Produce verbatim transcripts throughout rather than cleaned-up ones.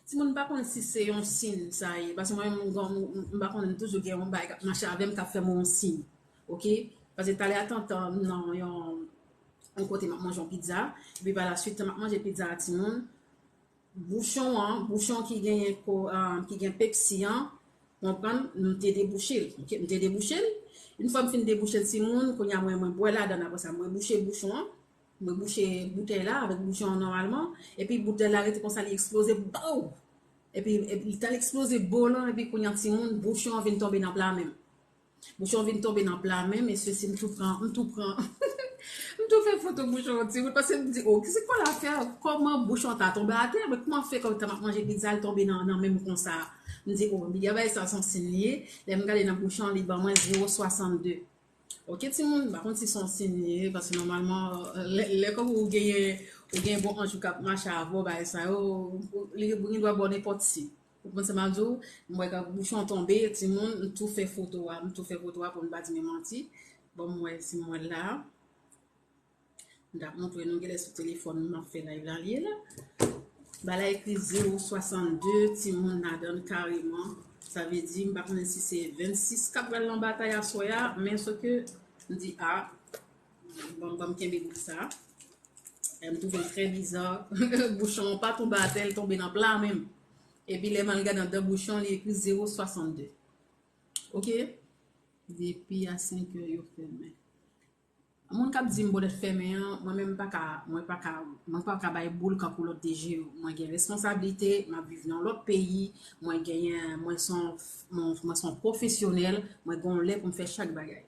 Timoun, m pa konnen si se yon siy sa ye, paske mwen menm, m, m, m pa konnen, m toujou gen yon bagay k ap mache avè m, k ap fè m yon siy. Oke? Paske talè a tantan nan yon, yon kote m ap manje yon pizza, epi pa la swit, m ap manje pizza a, timoun, bouchon an, bouchon ki genyen ko, ah, ki gen pepsi an, konprann, m te debouche l. Oke? M te debouche l. Yon fwa m fin debouche l, timoun, kounye a mwen, mwen bwè ladan l, apre sa, mwen bouche bouchon an. Mwen bouche boutèy la avèk bouchon an nòmalman. Epi boutèy la rete konsa, li eksploze, bow! Epi, epi li t al eksploze bow lan, epi kounye a timoun, bouchon an vin tonbe nan pla men m. Bouchon an vin tonbe nan pla men m, e sesi m tou pran, m tou pran, m tou fè foto bouchon an timoun, paske m di, o, ki se kwa l ap fè, kòman bouchon an ta tonbe atè, men kòman fè kòm tan m ap manje pizza, l tonbe nan, nan men m konsa. M di, o, m di, bagay sa se yon siy li ye, lè m gade nan bouchon an, li ban mwen zewo swasannde. Oke, timoun, m pa konn si se yon siy li ye, paske nòmalman, lè, lè kòm ou genyen, ou gen bon anj ou k ap mache avè w, bagay sa yo, li gen dwa ba w nenpòt siy. Ou konprann sa m ap di w? M wè bouchon tonbe, timoun, m tou fè foto a, m tou fè foto a pou m pa di men manti. Bon, m wè si m wè l la. M t ap montre nou, genlè sou telefòn m ap fè live la, li ye la. Bagay la ekri zewo swasannde, timoun ladan l kareman. Sa vle di, m pa konnen si se vennsis k ap pral nan batay aswè a, men sòke m di, a, ban m, ban m kenbe bout sa. E m twouve l trè biza. Bouchon an pa tonbe atè, l tonbe nan pla men m. Epi lè m al gade anndan bouchon, li ekri zewo swasannde. Oke? Depi a senk è yo fèmen. Moun k ap di m bòlèt fèmen an, mwen menm m pa ka, mwen pa ka, mwen pa ka bay boul kankou lòt D J yo. Mwen gen responsablite, m ap viv nan lòt peyi, mwen genyen, mwen se yon, mwen, mwen se yon pwofesyonèl, mwen gen yon lè pou m fè chak bagay.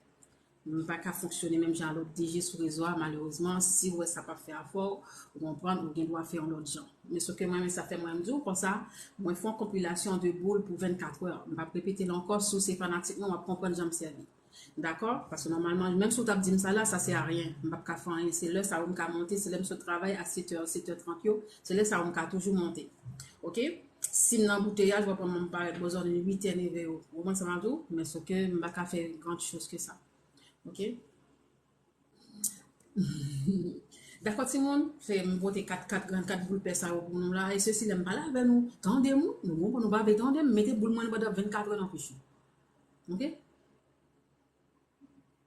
M pa ka fonksyone menm jan a lòt D J sou rezo a, malerezman, si w wè sa p ap fè afè w, ou konprann, ou gen dwa fè yon lòt jan. Men sòke mwen menm sa fè mwen m di w konsa, mwen fè yon konpilasyon de boul pou vennkat è. M p ap repete l ankò, si w se fanatik mwen, w ap konprann jan m sèvi. Dakò? Paske nòmalman, menm si w t ap di m sa la, sa se aryen. M p ap ka fè anyen. Se lè sa yo m ka monte, se lè m sot travay a sèt è, sèt è trant yo, se lè sa yo m ka toujou monte. Oke? Si m nan bouteyaj, w ap wè m parèt bò zòn uit è, nèf è yo. Ou konprann sa m ap di w? Men sòke m pa ka fè grand chose que ça. Oke? Dakò, timoun? Se m pote kat, kat, kat boul pè sa yo pou nou la. E sesi, lè m pale avè nou, tande m, nou konprann, nou pa vle tande m, mete boul mwen pandan vennkat è nan fich ou. Oke?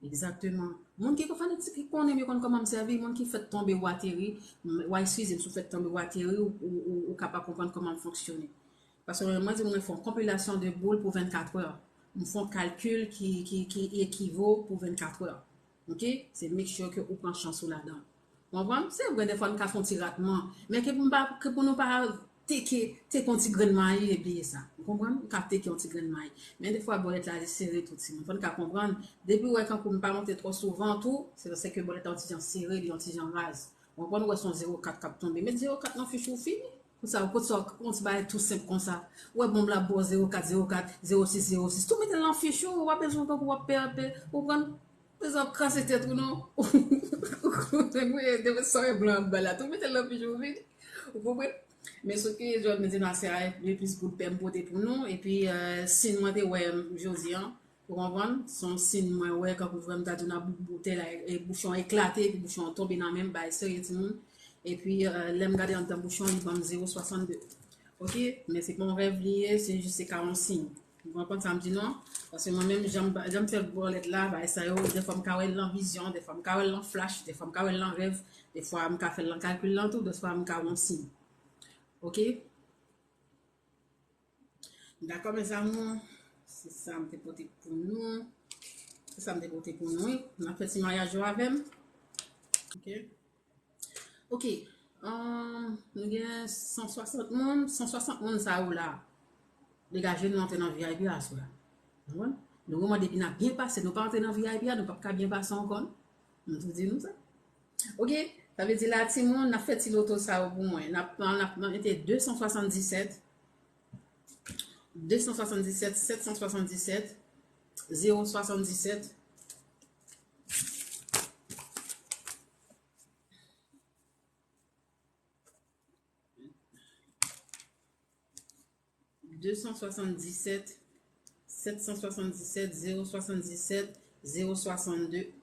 Egzakteman. Moun ki fanatik ki konnen m yo konn kòman m sèvi, moun ki fèt tonbe ou ateri, m, w a eskize m si w fèt tonbe ou ateri, ou, ou, ou, ou kapab konprann kòman m fonksyone. Paske mwen, mwen di mwen fè yon konpilasyon de boul pou vennkat è. M fè yon kalkil ki, ki, ki ekivo pou vennkat è. Oke? Se make sure ke ou pran chans ou ladan. Ou konprann? Se vre, defwa n ka fè yon ti ratman, men ke pou n pa, ke pou nou pa teke, teke yon ti grenn mayi e bliye sa. Ou konprann? Ou ka teke yon ti grenn mayi. Men defwa bòlèt la li sere tou, timoun. Fò n ka konprann, depi w wè kankou m pa monte twò souvan tou, se paske bòlèt la yon ti jan sere, li yon ti jan raz. Ou konprann, ou wè se yon zewo kat k ap tonbe. Met zewo kat nan fich ou, fini. Konsa, ou pot sa, yon ti bagay tou senp konsa. Ou wè bonm la ba w zewo kat, zewo kat, zewo sis, zewo sis. Tou mete l nan fich ou, ou pa bezwen kankou w ap pè, pè. Ou konprann? Bezwen ap kraze tèt ou non. Ou konprann, wi, depi sa w wè blan ap bay la, tou mete l nan fich ou, fini. Ou konprann? Men sòke Jòd mete nan se a, e plis boul pè m pote pou nou. Epi, eh, siy mwen te wè jodi a. Ou konprann? Se yon siy mwen wè, kankou vrèman m ta di w nan bout boutèy la, e bouchon an eklate, epi bouchon an tonbe nan men m, bagay serye timoun. Epi, eh, lè m gade anndan bouchon, li ban m zewo swasannde. Oke? Men se pa yon rèv li ye, se jis se ka yon siy. Ou konprann sa m di non? Paske mwen menm, jan m, jan m fè bòlèt la, bagay sa yo, defwa m ka wè l nan vizyon, defwa m ka wè l nan flash, defwa m ka wè l nan rèv, defwa m ka fè l nan kalkil lan tou, defwa m ka wè yon siy. Oke? Dakò, mes amours, se sa m te pote pou nou. Se sa m te pote pou nou, wi. N ap fè ti maryaj yo avè m. Oke. Oke. Ahn, nou gen san swasant moun. San swasant moun sa yo la. Degaje nou antre nan V I P aswè a. Ou konprann? Nou konprann depi n ap byen pase, nou pa antre nan V I P a, nou p ap ka byen pase ankò, non. M tou di nou sa. Oke, sa vle di la, timoun, n ap fè ti loto sa yo pou mwen. N ap, n ap mete de san swasanndisèt, de san swasanndisèt, sèt san swasanndisèt, zewo swasanndisèt, de san swasanndisèt, sèt san swasanndisèt, zewo swasanndisèt, zewo swasannde.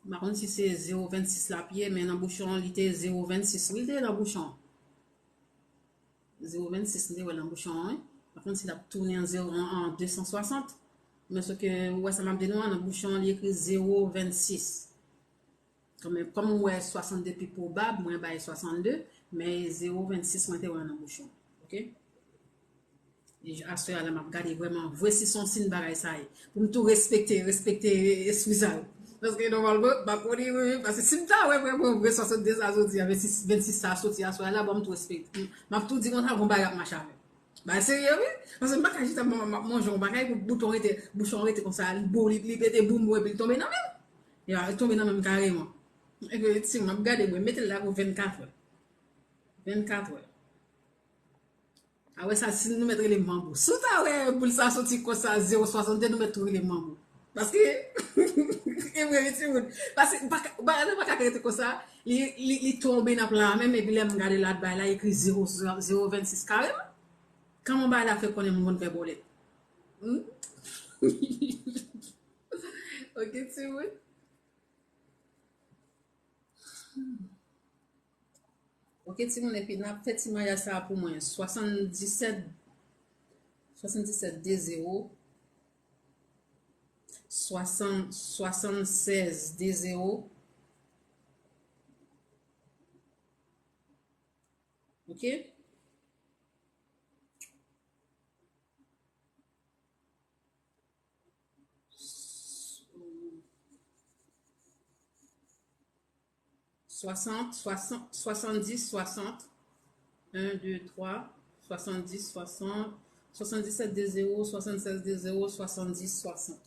M pa konn si se zewo vennsis l ap ye, men nan bouchon an, li te zewo vennsis. Wi, li te nan bouchon an. Zewo vennsis, m te wè nan bouchon an, wi. Pa konn si l ap tounen an zewo, an, an de san swasant. Men sou ke, ou wè sa m ap di nou an, nan bouchon an, li ekri zewo vennsis. Kanmenm, kòm m wè swasannde pi pwobab, mwen bay swasannde, men zewo vennsis mwen te wè nan bouchon. Oke? E aswè a la, m ap gade vrèman, vre si se yon siy bagay sa ye. Pou m tou respekte, respekte espri sa yo. Paske nòmalman, m pa konnen, wi, wi, paske si m ta wè vrèman vre swasannde sa soti a, vennsis, vennsis sa soti aswè a la, bon, m tou respekte. M ap tou di konsa, gon bagay ap mache avè m. Bagay serye, wi. Paske m pa ka chita, m, m ap manje yon bagay, pou bouton rete, bouchon rete konsa, li bon, li, li pete boum, epi li tonbe nan men m. Ya, li tonbe nan men m kareman. Epi, ti, m ap gade, mwen, mete l la pou vennkat è. Vennkat è. A wè sa, si nou mèt rele m manbo. Si w ta wè boul sa soti konsa, zewo swasannde, nou mèt tou rele m manbo. Paske, e vre, wi, timoun. Paske, pa ka, bagay la pa ka rete konsa. Li, li, li tonbe nan plan an menm, epi lè m gade la, bay la, ekri zewo, zewo vennsis kareman. Kòman bagay la fè konnen m konn fè bòlèt? Hmm? Oke, timoun. Oke, timoun, epi n ap fè ti maryaj sa a pou mwen. Swasanndisèt, swasanndisèt de zewo, swasann, swasannsèz de zewo. Oke? Swasant, swasant, swasanndis, swasant. Un, deux, trois, swasanndis, swasant, swasanndisèt de zewo, swasannsèz de zewo, swasanndis, swasant.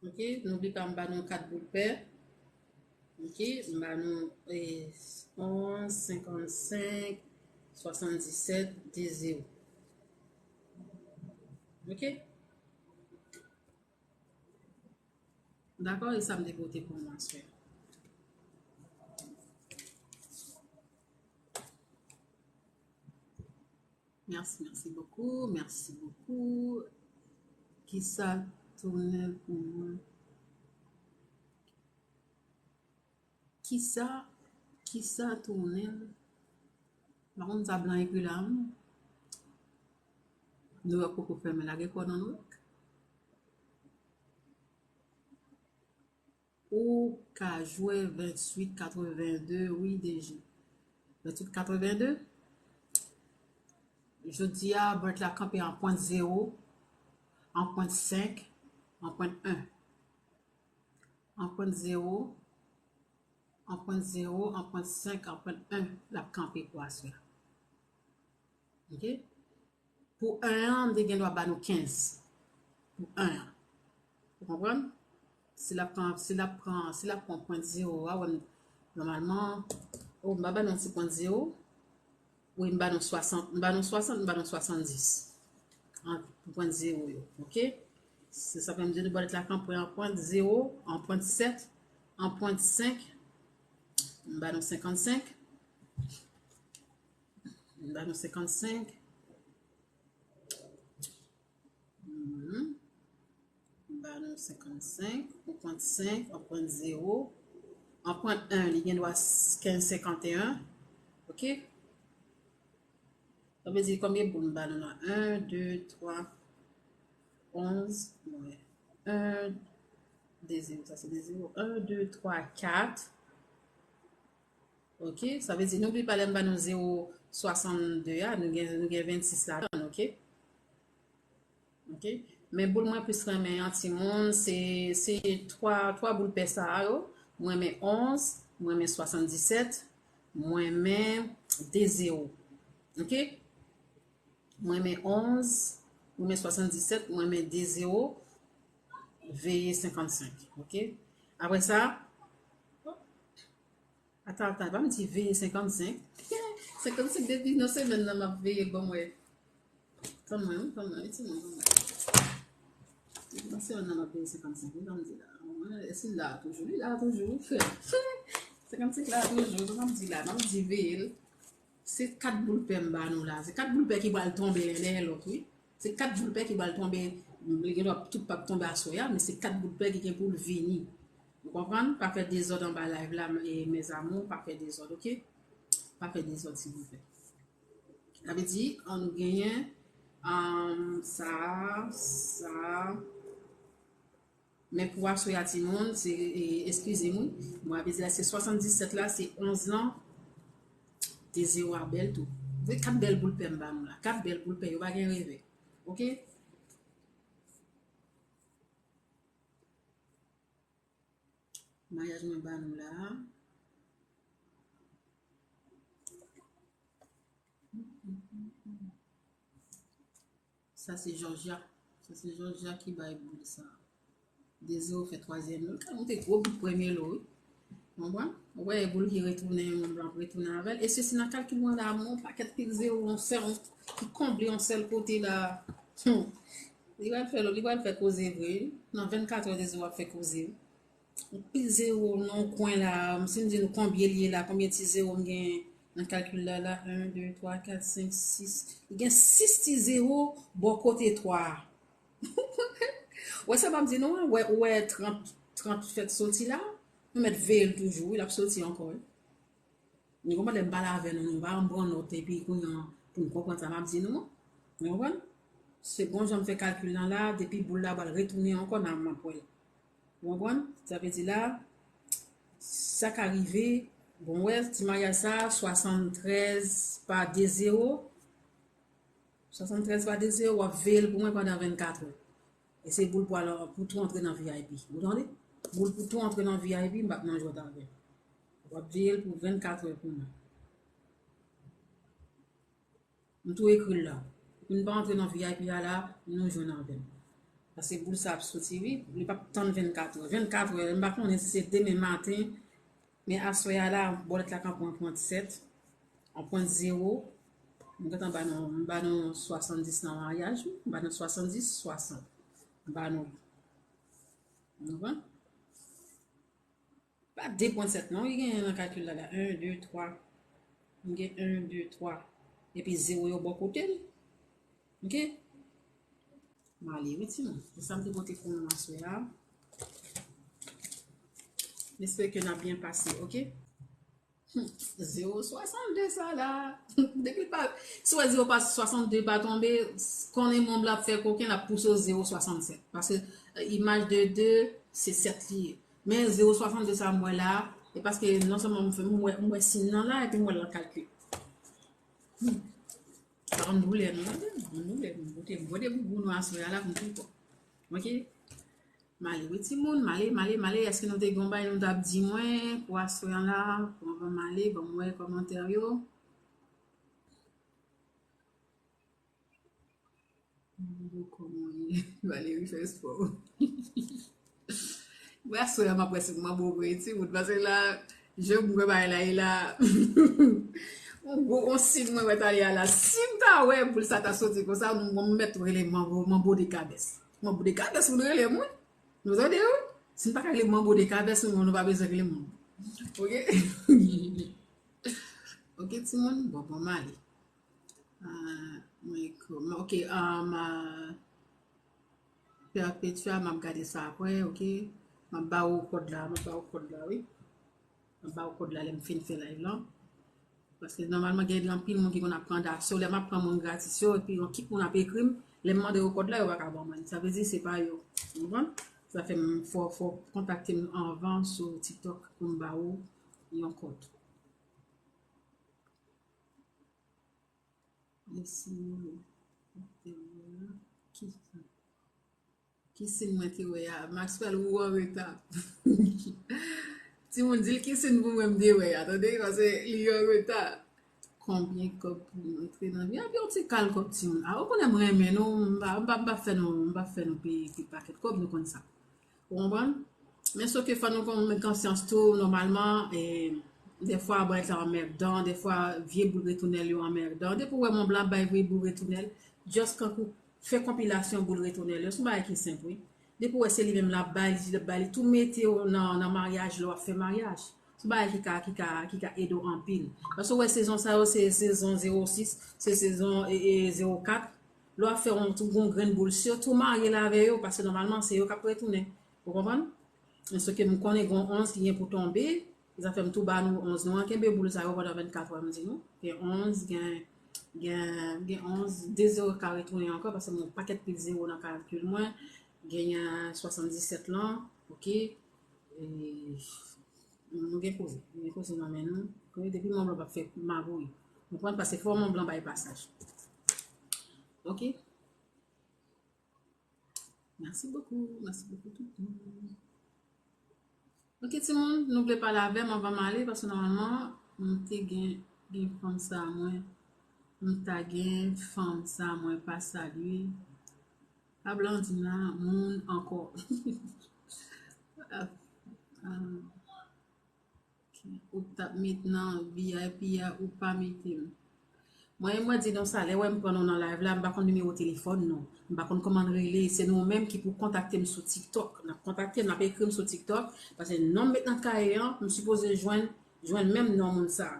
Oke, n'oublie pas, m ba nou kat boul pè. Oke, m ba nou, eh, onz, senkannsenk, swasanndisèt, de zewo. Oke? Dakò, e sa m te pote pou nou aswè. Merci, merci beaucoup, merci beaucoup. Kisa tounen l pou mwen? Kisa, kisa tounen l? M pa konn sa blan ekri la, m. Nouyòk poko fèmen, lage kò nan Nouyòk. Ou ka jwe venntuit katrevenndde, wi, D J. Venntuit katrevenndde. Jodi a, bòt la kanpe an pwent zewo, an pwent senk, an pwent en. An pwent zewo, an pwent zewo, an pwent senk, an pwent en, l ap kanpe pou aswè a. Oke? Pou en an, m te gen dwa ba nou kenz. Pou en an. Ou konprann? Si l ap pran, si l ap pran, si l ap pran pwent zewo a, wè m, nòmalman, o, m pa ba nou ti pwent zewo. Wi, m ba nou swasant, m ba nou swasant, m ba nou swasanndis. An, pou pwent zewo yo, oke? Se sa fè m di nou bòt la kanpe an pwent zewo, an pwent sèt, an pwent senk. M ba nou senkannsenk. M ba nou senkannsenk. Mhm. M ba nou senkannsenk, an pwent senk, an pwent zewo, an pwent en, li gen dwa kenz senkanteyen. Oke? Sa vle di konbyen boul m ba nou la? En, de, twa, onz, mwen. En, de, zewo, sa se de zewo. En, de, twa, kat. Oke, sa vle di, n'oublie pas, lè m ba nou zewo swasannde a, nou gen, nou gen vennsis ladan l, oke? Oke? Men boul mwen plis renmen an, timoun, se, se twa, twa boul pè sa a yo. Mwen renmen onz, mwen renmen swasanndisèt, mwen renmen de zewo. Oke? Mwen renmen onz, mwen renmen swasanndisèt, mwen renmen de zewo, veye senkannsenk. Oke? Apre sa, atan, atan, pa m di veye senkannsenk. Senkannsenk depi nan semèn nan m ap veye l, ban m wè. Tann mwen, wi, tann mwen, wi, timoun, tann mwen. Nan semèn nan m ap veye senkannsenk, wi, ban m di la. Mwen, èske l la toujou? Li la toujou, wi, frè. Senkannsenk la toujou, sa m ap di la, m ap di veye l. Se kat boul pè m ba nou la. Se kat boul pè ki pral tonbe len dèyè lòt, wi. Se kat boul pè ki pral tonbe, li gen dwa tout p ap tonbe aswè a, men se kat boul pè ki gen pou l vini. Ou konprann? Pa fè dezòd anba live la, e, mes amours, pa fè dezòd, oke? Pa fè dezòd, silvouplè. Sa vle di, an nou genyen, um, sa, sa, men pou aswè a, timoun, se, e, eskize m, wi. Mwen ap di la, se swasanndisèt la, se onz lan, de zewo a bèl tou. Se kat bèl boul pè m ba nou la. Kat bèl boul pè, yo pa gen revè. Oke? Maryaj mwen ba nou la. Sa se Georgia. Sa se Georgia ki bay boul sa. De zewo fè twazyèm lo. Li ka moute gwo bout premye lo, wi. Ou konprann? Ou wè boul ki retounen, yon blan retounen avè l. E sesi nan kalkil mwen la, yon pakèt pil zewo, yon sèl, ki konble yon sèl kote la. Hmm. Li pral fè, li pral fè koze vre, wi. Nan vennkat è, de zewo ap fè koze, wi. Yon pil zewo nan yon kwen la. Si m di nou konbyen li ye la, konbyen ti zewo m gen nan kalkil la, la, en, de, twa, kat, senk, sis. Li gen sis ti zewo bò kote twa a. Ou wè sa m ap di nou an? Ou wè, ou wè trant, trant fèk soti la? Nou mèt veye l toujou, wi, l ap soti ankò, wi. Nou konprann lè m pale avè nou, nou pa janm pran nòt epi kounye a pou nou konprann sa m ap di nou an. Nou konprann? Se bon jan m fè kalkil lan la, depi boul la pral retounen ankò, n a, m ap wè l. Ou konprann? Sa vle di la, sa ka rive, bon, wè, ti maryaj sa, swasantrèz pa de zewo, swasantrèz pa de zewo, w ap veye l pou mwen pandan vennkat è. E se boul pou al, pou tou antre nan V I P. Ou tande? Boul pou tou antre nan V I P, m p ap nan jwèt avè l. W ap veye l pou vennkat è pou mwen. M tou ekri l la. Pou n pa antre nan V I P a la, nou jwenn avè l. Paske boul sa ap soti, wi. Li p ap tann vennkat è. Vennkat è, m pa konnen si se demen maten, men aswè a la, bòlèt la ka pran pwent sèt, an pwent zewo. M gentan ba nou, m ba nou swasanndis nan maryaj, wi. M ba nou swasanndis, swasant. M ba nou. Ou konprann? Pa de pwent sèt non, li genyen nan kalkil la, la. En, de, twa. M gen en, de, twa. Epi zewo yo bò kote l. Oke? M ale, wi, timoun. Se sa m te pote pou nou aswè a. M espere ke n ap byen pase, oke? Hmm, zewo swasannde sa la. Depi l pa, si w wè zewo pa, swasannde pa tonbe, konnen monb la ap fè koken, l ap pouse w zewo swasannsèt. Paske, eh, imaj de de, se sèt li ye. Men zewo swasannde sa m wè la, e paske non sèlman m fè, m wè, m wè siy nan la, epi m wè l nan kalkil. Hmm. Sa konn doulè nou, tande? Konn doulè nou. Kote m bwè de boubou nou aswè a la, konn pi fò. Oke? M ale wi timoun, m ale, m ale, m ale. Èske nou te gen yon bagay nou t ap di mwen pou aswè an la? Bon, anvan m ale, ban m wè kòmantè yo. Manbo kòman ye? Valerie fè spò. Mwen aswè a m ap wè si m manbo vre timoun, paske la, jan m wè bagay la ye la, yon gwo, yon siy mwen wè talè a la. Si m ta wè boul sa ta soti konsa, m, m mèt rele manbo, manbo de kabès. Manbo de kabès, moun rele m, wi. Nou tande, wi? Si m pa ka rele manbo de kabès, nou, nou pa bezwen rele manbo. Oke? Oke, timoun? Bon, bon, m ale. Ah, mwen ekri, ok, ah, ma Perpetua, m ap gade sa apre, ok. M ap ba ou kòd la, m ap ba ou kòd la, wi. M ap ba ou kòd la lè m fin fè live lan. Paske nòmalman gen anpil moun ki konn ap pran daso, lè m ap pran moun gratis yo, epi yon kit moun ap ekri m, lè m mande yo kòd la, yo pa ka ban mwen. Sa vle di se pa yo. Ou konprann? Sa fè m fò, fò kontakte m anvan sou TikTok pou m ba ou yon kòd. Esi, ki, ki siy mwen te wè a? Maxwell, ou an reta. Timoun, di l ki siy pou mwen m te wè a, tande? Paske li an reta. Konbyen kòb pou m antre nan vi? Anpil ti kal kòb, timoun. A, ou konnen m renmen nou, m pa, m pa, m pa fè nou, m pa fè nou peye ti pakèt kòb, nou konn sa. Ou konprann? Men soke fò nou konn met konsyans tou, nòmalman, e, dèfwa, bon, sa anmèdan, dèfwa, vye boul retounèl yo anmèdan. Depi w wè monb la bay vye boul retounèl, just kankou fè konpilasyon boul retounèl yo. Se yon bagay ki senp, wi. Depi w wè se li menm l ap bay, li, l ap bay, li tou mete w nan, nan maryaj, lè w ap fè maryaj. Se yon bagay ki ka, ki ka, ki ka ede w anpil. Paske w wè sezon sa yo, se sezon zewo sis, se sezon, e, e, zewo kat. Lè w ap fè yon, tou gon grenn boul, sitou marye l avè yo, paske nòmalman, se yo k ap retounen. Ou konprann? Èske m konnen gen yon onz ki gen pou tonbe? Sa fè m tou ba nou onz nou an. Kenbe boul sa yo pandan vennkat è, m di nou. Gen onz, gen, gen, gen onz, de zewo ka retounen ankò, paske m gen yon pakèt pil zewo nan kalkil mwen. Genyen swasanndisèt lan, oke. E, nou gen koze, nou gen koze nan men nou. Konnen depi Mont Blanc p ap fè magouy. Ou konprann? Paske fò Mont Blanc bay pasaj. Oke? Merci beaucoup, merci beaucoup tout moun. Oke, timoun, nou vle pale avè m anvan m ale, paske nòmalman, m te gen, gen fanm sa mwen, m ta gen fanm sa mwen pa salye. A Blandina, moun ankò. Ah, ah. Ou t ap met nan V I P a, ou pa mete m. Mwen, mwen di nou sa, lè w wè m pran nou nan live la, m pa konn nimewo telefòn nou. M pa konn kòman n rele. Se nou menm ki pou kontakte m sou TikTok. N ap kontakte m, n ap ekri m sou TikTok. Paske non m met nan kaye an, m sipoze jwenn, jwenn menm non moun sa.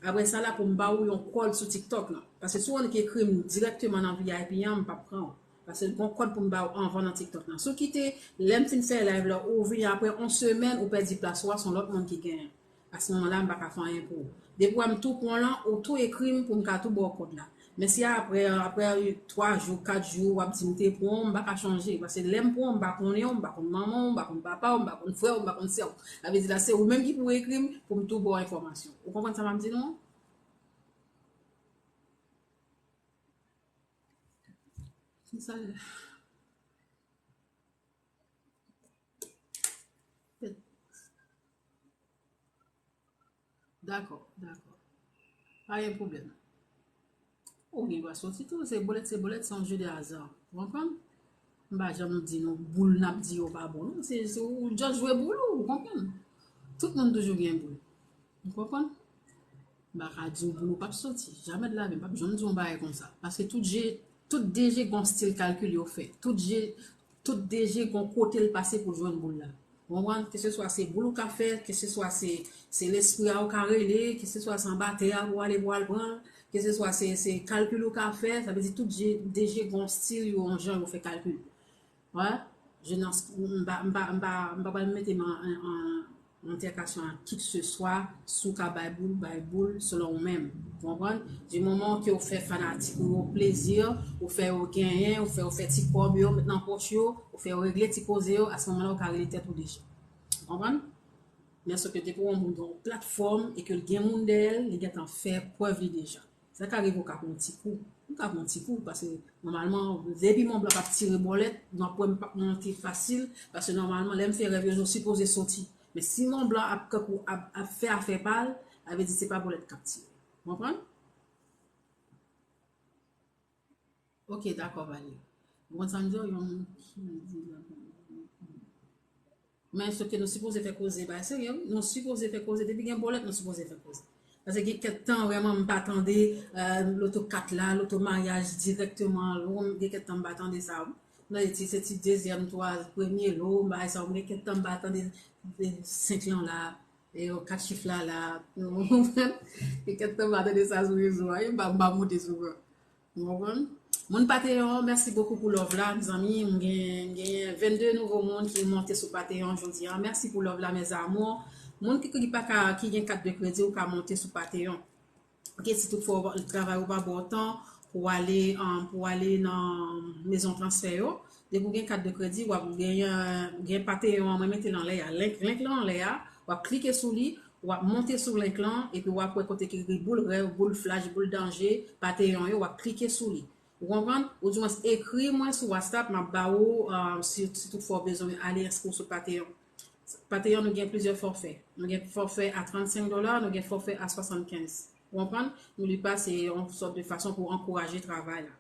Apre sa la, pou m ba ou yon kòd sou TikTok lan. Paske si w annik ekri m dirèkteman nan V I P an, m p ap pran w. Paske gon kòd pou m ba w anvan nan TikTok lan. Si w kite, lè m fin fè live la, ou vini apre yon semèn, ou pèdi plas ou a, se yon lòt moun ki genyen. A se moman la, m pa ka fè anyen pou ou. Depi w wè m tou pran w lan, ou tou ekri m pou m ka tou ba w kòd la. Men si apre, apre twa jou, kat jou, w ap di m te pran w, m pa ka chanje. Paske lè m pran w, m pa konnen w, m pa konn manman w, m pa konn papa w, m pa konn frè w, m pa konn sè w. Sa vle di la, se ou menm ki pou ekri m pou m tou ba w enfòmasyon. Ou konprann sa m ap di nou an? Ki sa? Dakò, dakò. Pa gen pwoblèm. Ou gen dwa soti tou, se bolèt, se bolèt, se yon jeu de hasard. Ou konprann? M pa janm di nou boul n ap di yo pa bon. Non, se, se ou just jwe boul ou, ou konprann? Tout moun toujou gen boul. Ou konprann? M pa ka di w boul ou p ap soti. Jamè de lavi m p ap janm di w yon bagay konsa. Paske tout je, tout D J gon stil kalkil yo fè. Tout je, tout D J gon kote l pase pou l jwenn boul la. Ou konprann? Keseswa se boul ou ka fè, keseswa se, se lespri a ou ka rele, keseswa se anba tè a pou w ale pou w al pran l, keseswa se, se kalkil ou ka fè, sa vle di tout je, D J gon stil yo, yon jan yo fè kalkil. Wè, jenès, m pa, m pa, m pa, m pa pral mete m an, an, an, an altèkasyon ak kikeseswa, si w ka bay boul, bay boul, selon ou menm. Ou konprann? Di moman ke w fè fanatik ou yo plezi, ou fè yo genyen, ou fè yo fè ti kòb yo, met nan pòch yo, ou fè yo regle ti koze yo, a se moman la, ou ka rele tèt ou deja. Ou konprann? Men sòf ke depi yon moun gen yon platfòm e ke l gen moun dèyè l, li gentan fè prèv li deja. Sa ka rive ou ka pran yon ti kou. Ou ka pran yon ti kou, paske nòmalman, depi Mont Blanc p ap tire bòlèt, n ap wè m p ap monte fasil, paske nòmalman, lè m fè rèv yo, yo sipoze soti. Men si Mont Blanc ap kankou, ap, ap fè afè pa l, sa vle di se pa bòlèt k ap tire. Ou konprann? Ok, dakò, Valerie. Ou konn sa m di w, yon moun ki di la. Men sòf ke nou sipoze fè koze, bagay serye, wi. Nou sipoze fè koze. Depi gen bòlèt, nou sipoze fè koze. Paske gen kèk tan, vrèman, m pa tande, euh, loto kat la, loto maryaj dirèkteman, gen kèk tan m pa tande sa, wi. Nan ti, se ti dezyèm, twa, premye lo, bagay sa, gen kèk tan m pa tande, e, senk lan la, e, kat chif la la. Gen kèk tan m pa tande sa sou rezo a, wi, m pa, m pa monte souvan. Ou konprann? Moun Patreon, mèsi bokou pou love la, mezanmi. M gen, m genyen vennde nouvo moun ki monte sou Patreon jodi a. Mèsi pou love la, mes amours. Moun ki, ki pa ka, ki gen kat de kredi, ou ka monte sou Patreon. Ok, si toutfwa w pa, travay ou pa ba w tan pou w ale, um, pou w ale nan mezon transfè yo, depi w gen kat de kredi, w ap genyen, gen Patreon an, mwen mete l anlè a. Link, link lan anlè a, w ap klike sou li, w ap monte sou link lan, epi w ap wè kote ki ekri boul rèv, boul flash, boul danje, Patreon yo, w ap klike sou li. Ou konprann? Ou di mwens ekri mwen sou WhatsApp, m ap ba ou, uh, si, si toutfwa w bezwen ale enskri w sou Patreon. Patreon, nou gen plizyè fòfè. Nou gen fòfè a trannsenk dola, nou gen fòfè a swasannkenz. Ou konprann? Nou li pa se yon sòt de fason pou ankouraje travay la.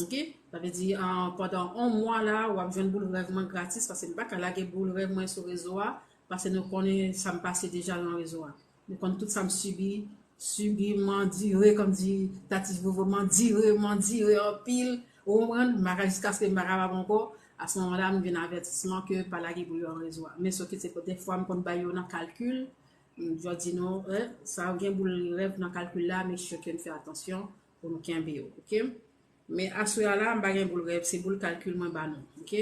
Ok? Sa vle di, ah, pandan yon mwa la, w ap jwenn boul rèv mwen gratis, paske m pa ka lage boul rèv mwen sou rezo a, paske nou konnen sa m pase deja nan rezo a. Nou konn tout sa m sibi, sibi, m andire, kòm di Tati Vovo, m andire, m andire anpil. Ou konprann? M pa ka jiskaske m pa kapab ankò. A se moman la, m jwenn avètisman ke pa lage boul yo nan rezo a. Men sòf ke se pou dèfwa m konn bay yo nan kalkil. M jodi nou, eh, sa gen boul rèv nan kalkil la, make sure ke n fè atansyon pou nou kenbe yo, ok? Men aswè a la, m pa gen boul rèv, se boul kalkil mwen ba nou, ok?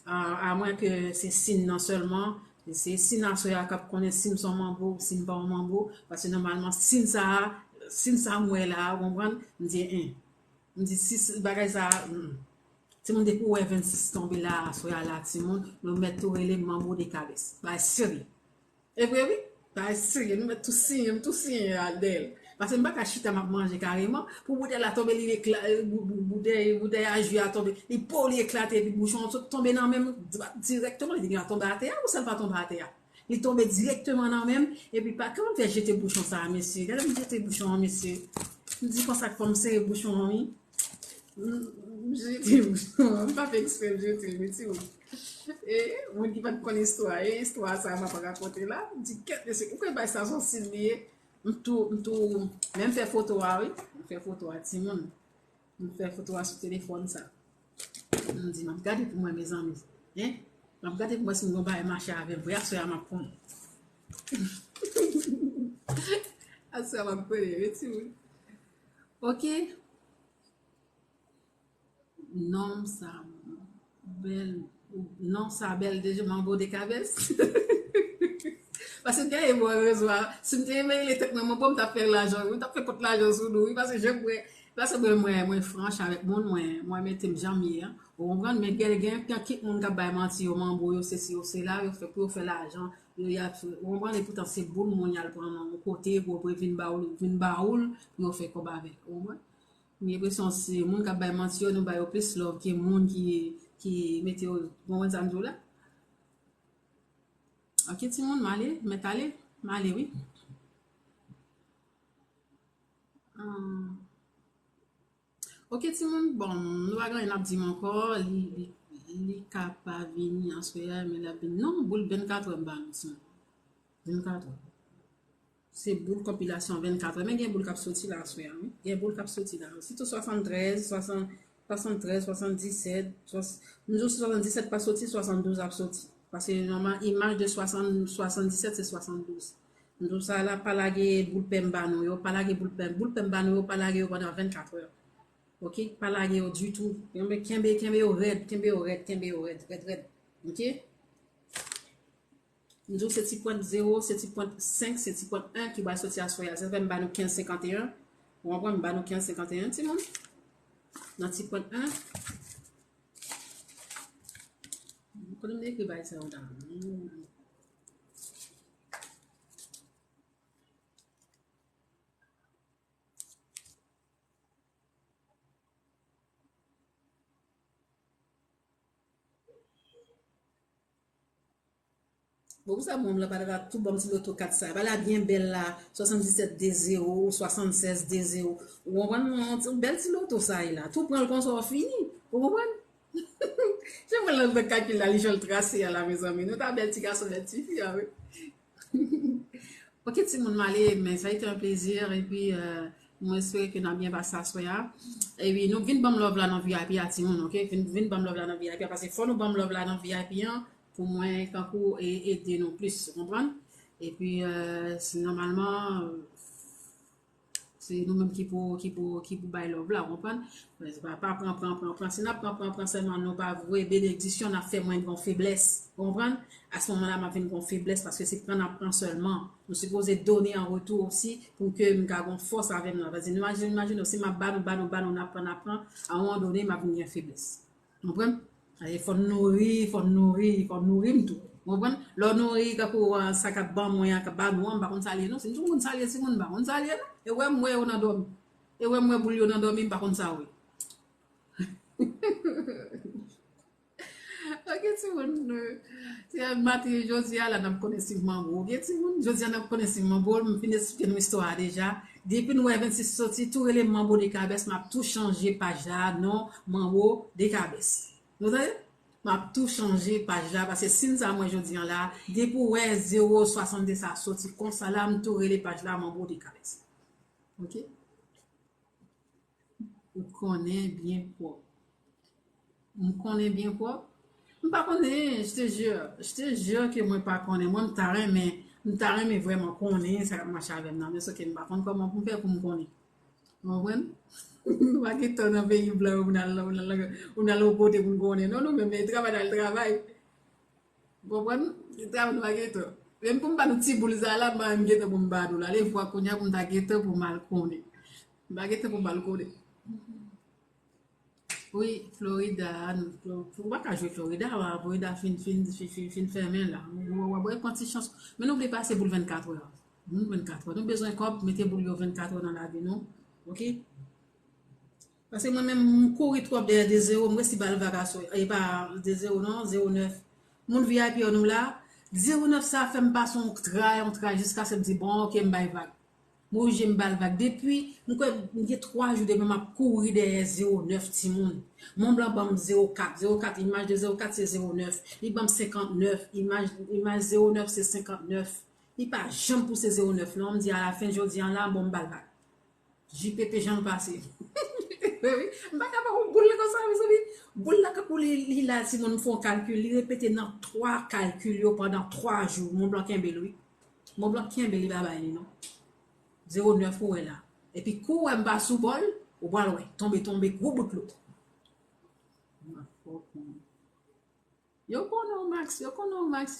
A, amwen ke se siy nan sèlman, se siy aswè a k ap konnen si m se yon manbo ou si m pa yon manbo, paske nòmalman siy sa a, siy sa m wè la a, ou konprann, m di en. M di si bagay sa a, mm. Timoun, depi w wè vennsis tonbe la, aswè a la, timoun, nou mèt tou rele m manbo de kabès. Bagay serye. E vre wi. Bagay serye, nou mèt tou siyen, m tou siyen a dèyè l. Paske m pa ka chita m ap manje kareman, pou boutèy la tonbe, li ekla, bou- bou- boutèy, boutèy a ji a tonbe, li po, li eklate, epi bouchon an sot tonbe nan men m dirèkteman, li te gentan tonbe atè a, ou sa l pa tonbe atè a. Li tonbe dirèkteman nan men m, epi pa, kòman m fè jete bouchon sa a, mesye? Gade m jete bouchon an, mesye. M di konsa k fò m sere bouchon an, wi. M, m jete bouchon an, m pa fè eksprè, m jete l, wi, timoun. E, moun ki pa t konn istwa, e istwa sa a m ap rakonte la, m di, kèt, mesye, ou kwè bay sa se yon siy li ye? M tou, m tou, men m fè foto a, wi. M fè foto a, timoun. M fè foto a sou telefòn sa. M di, m ap gade pou mwen, mezanmi. Hein? M ap gade pou mwen si m gon bagay mache avè m vre. Aswè a m ap konnen. Aswè a m ap konnen, wi, timoun. Ok. Non sa bèl, non sa bèl deja, manbo de kabès. Paske genyen moun rezo a, si m te renmen rele tèt mwen manbo, m t ap fè lajan, wi, m t ap fè kont lajan sou nou, wi, paske jan mwen, paske mwen, mwen, mwen franch avèk moun, mwen, mwen mete m jan m ye an, ou konprann, men gen, gen, gen kèk moun k ap bay manti, yo manbo, yo sesi, yo sela, yo fè pou yo fè lajan, yo, y ap, ou konprann, epoutan se boul moun y al pran nan yon kote, pou yo vin ba ou, vin ba ou l, pou yo fè kòb avè l, ou konprann? M gen enpresyon se moun k ap bay manti yo, nou ba yo plis love ke moun ki, ki mete yo, w konprann sa m di w la? Ok, timoun, m ale, m mèt ale, m ale, wi. Ah. Ok, timoun, bon, nou pa gen anyen n ap di m ankò, li, li, li ka pa vini aswè a, men l ap vini. Non, boul vennkatrè m ba nou, timoun. Vennkatrè. Se boul konpilasyon vennkatrè. Men gen boul k ap soti la aswè a, wi. Gen boul k ap soti la. Sitou swasanntrèz, swasann, swasanntrèz, swasanndisèt, swas-, m di w si swasanndiset pa soti, swasanndouz ap soti. Paske nòmal, imaj de swasann, swasanndiset se swasanndouz. M di w sa la, pa lage boul pè m ba nou yo, pa lage boul pè m. Boul pè m ba nou yo, pa lage yo pandan vennkatrè. Ok? Pa lage yo ditou. Kenbe, kenbe, kenbe yo rèd, kenbe yo rèd, kenbe yo rèd, rèd, rèd. Ok? M di w se ti pwent zewo, se ti pwent senk, se ti pwent en ki pral soti aswè a. Sa fè m ba nou kenz senkanteyen. Ou konprann? M ba nou kenz senkanteyen, timoun. Nan ti pwent en. Kote m te ekri bagay sa yo la? Hmm. Bon, pou sa, moun la pa ta tou ban m ti loto kat sa. Ba la byen bèl la, swasanndiset de zewo ou swasannsèz de zewo. Ou konprann? Yon ti bèl ti loto sa ye la. Tou pran l konsa w fini. Ou konprann? Jan mwen lan nan kalkil la, li jan l trase a la, mezanmi. Nou ta bèl ti gason, bèl ti fi a, wi. Ok, timoun, m ale, men sa a été un plaisir, epi, euh, mwen espere ke n a byen pase aswè a. Epi, nou vin ban m love la nan V I P a, timoun, ok? Vin, vin ban m love la nan V I P a, paske fò nou ban m love la nan V I P an, pou mwen, tankou, e, ede nou plis, ou konprann? Epi, euh, si nòmalman, euh, Se nou menm ki pou, ki pou, ki pou bay love la, ou konprann? Men se pa, pa pran, pran, pran, pran. Si n ap pran, pran, pran sèlman, nou pa vre benediksyon, n ap fè mwen gen feblès. Ou konprann? A se moman la, m ap vin gen feblès paske se pran n ap pran sèlman. Nou sipoze done an retou osi pou ke m ka gen fòs avè m nan. Paske nou imajine, imajine, si m ap ba nou, ba nou, ba nou, n ap pran, n ap pran, a yon moman done, m ap vin gen feblès. Konprann? E fò n nouri, fò n nouri, fò n nouri m tou. Konprann? Lè w nouri, tankou, ah, sa k ap ban mwen an, k ap ba nou an, m pa konn sa l ye non. Si m tou konn sa l ye, timoun, m pa konn sa l ye non. E wè m wè yo nan dòmi. E wè m wè boul yo nan dòmi, m pa konn sa w ye. Ok, timoun, euh, se maten jodi a la, n ap konnen si m manbo. Ok, timoun, jodi a n ap konnen si m manbo. M fin esplike nou istwa a deja. Depi nou wè vennsis soti, tou rele m manbo de kabès, m ap tou chanje paj la, non, manbo de kabès. Nou tande? M ap tou chanje paj la, paske siy sa mwen jodi an la, depi w wè zewo swasanndis sa soti konsa la, m tou rele paj la manbo de kabès. Ok? Ou konnen byen pwòp. M konnen byen pwòp? M pa konnen, je te jure, je te jure ke mwen pa konnen. Mwen, m ta renmen, m ta renmen vrèman konnen sa k ap mache avè m nan, men se ke m pa konn kòman pou m fè pou m konnen. Ou konprann? Nou pa gen tan nan peyi blan yo pou n al, pou n al, pou n al yon kote pou n konnen. Non, nou menm, travay n al travay. Ou konprann? Travay nou pa gen tan. Menm pou m ba nou ti boul sa la, m pa menm gen tan pou m ba nou la. Lè vwa kounye a pou m ta gen tan pou m al konnen. M pa gen tan pou m al konnen. Wi, Florida, nou, Flo- ou pa ka jwe Florida, wa, Florida fin, fin, fin, fin, fin fèmen la. W ap pran ti chans. Men nou vle pase boul vennkat è. Nou vennkat è. Nou bezwen kòb, mete boul yo vennkat è nan lavi nou. Oke? Paske mwen menm, m kouri twòp dèyè de zewo, m resi ba l vag aswè. E pa de zewo non, zewo nèf. Moun V I P yo nou la, zewo nèf sa fè m pase yon tray, yon tray, jiskaske m di, bon, oke, m bay vag. M oblije m ba l vag. Depi, m kwè, m gen twa jou depi m ap kouri dèyè zewo nèf timoun. Mont Blanc ban m zewo kat. Zewo kat, imaj de zewo kat se zewo nèf. Li ban m senkant nèf. Imaj, imaj zewo nèf se senkant nèf. Li pa janm pouse zewo nèf non. M di alafen jodi an la, bon, m ba l vag. J P P jan l pase. Wi, m pa ka pa wè boul la konsa, mezanmi. Boul la, kankou li, li la, timoun, m fè yon kalkil. Li repete nan twa kalkil yo pandan twa jou. Mont Blanc kenbe l, wi. Mont Blanc kenbe li, pa bay li, non. Zewo nèf ou wè la. Epi kou w wè m pa sou bòl, ou pral wè. Tonbe, tonbe, gwo bout lou. Yo konnen w, Max, yo konnen w, Max.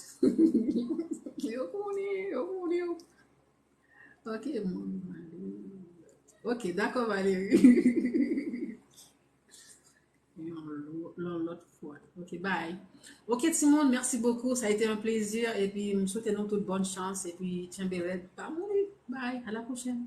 Yo konnen, yo konnen w. Ok, mon mari. Ok, dakò, Valérie. Yon lo- yon lòt fwa. Ok, bye. Ok, timoun, merci beaucoup. Ça a été un plaisir. Epi, m swete nou tout bonne chance. Epi, tchenbe rèd. Pa mouri. Bye. À la prochaine.